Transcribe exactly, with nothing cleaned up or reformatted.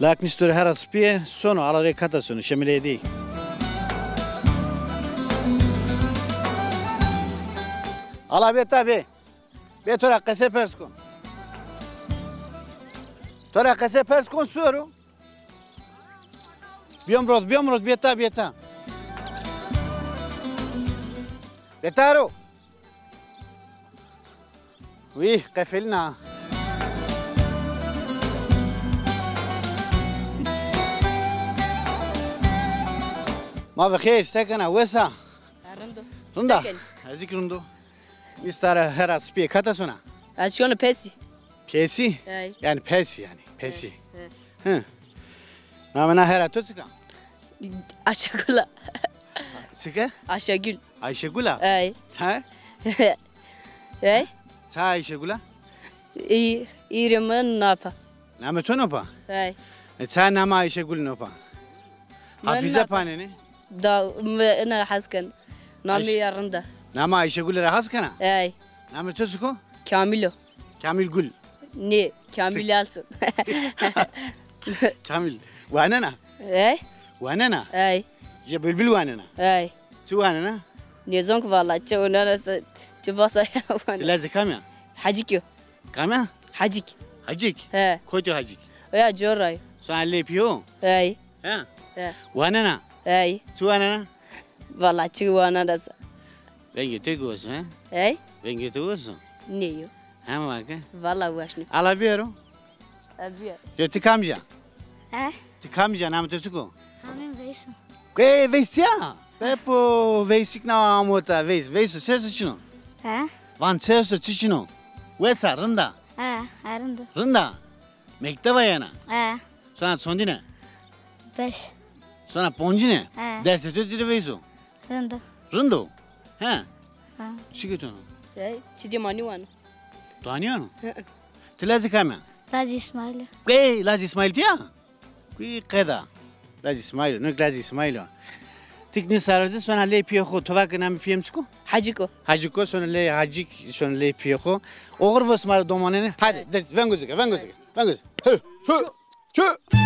Lak nişto ra hera sipîye, sono, ala rê kata sono, şemileyê dî. Ala bê ta bê. Bê to ra qese pers kon. To ra qese pers kon, soro. Biyom rod, biyom rod, bê ta, bê ta. Bê ta ro. Wî, qefelîna. Ma bi xêr, se kena, wes a? Ha, rind o. Rind a? Se kenî? Ez kî rind o. Nişta ra hera sipîye, kata sona? Ez şono pesî. Pesî? Ey. Yanî pesî yanî, pesî. He. Hı. Namê na hera to çik a? Ayşegül a. Çik a? Ayşegül. Ayşegül a? Ey. Ça? Ey. Ça Ayşegül a? Î-, îrê mi napa. Namê to nopa? Ey. E, ça nama Ayşegül nopa? Hafize panenê? Da, mi ina hes ken. Namê ya rind a. Nama Ayşegül ra hes kena? Ey. Namê to çik o? Kamîl o. Kamîl Gul. Nê, Kamîl Yalçın. Kamîl. Wanena? Ey. Wanena? Ey. Jê Bülbül wanena? Ey. Çi wanena? Nêzon ki valla, çi wanena se, çi vasa ya wanena. Ti lazê kam ya? Hacik yo. Kam ya? Hacik. Hacik? He. Kotî Hacik? Oya coray. Sona lê pîyo? Ey. He? He. Wanena? Ey. Çi wanena? Valla çi wanena se. Vengê to ki wes o, he? Ey? Vengê to wes o? Nê yo. Hema ke? Valla weş nî. Ala biyero. E, biyero. Yo, ti kamcî ya? He? Ti kamcî ya, namê to çik o? Namê mi Veys o. Ê, Veys ya? Pepo, Veysik na amo ta, Veys. Veyso, çi esto çin o? He? Van çi esto, çi çin o? Wes a, rind a? He, he, rind o. Rind a? Mekteba yena? He. Sona çondine? Beş. Sona poncine? He. Dersê to ci rê Veyso? Rind o. Rind o? He. Ha. Çi ke to no? Ey, çi dî ma nîwano. To nîwano? Hı hı. Ti lazê kam ya? Lazê Îsmaîl. Ey, lazê Îsmaîl ti ya? Kuy qeda. Lazê Îsmaîl o, no lazê Îsmaîl o. Tik nî sarocî sona lê pîyê xo, to vake namê pîyê mi çik o? Hacik o. Hacik o, sona lê Hacik, sona lê pîyê xo. Oxir vos ma rê domanenê. Hadi, de, vengo zike, vengo zike, vengo zike. Hı, hı, hı.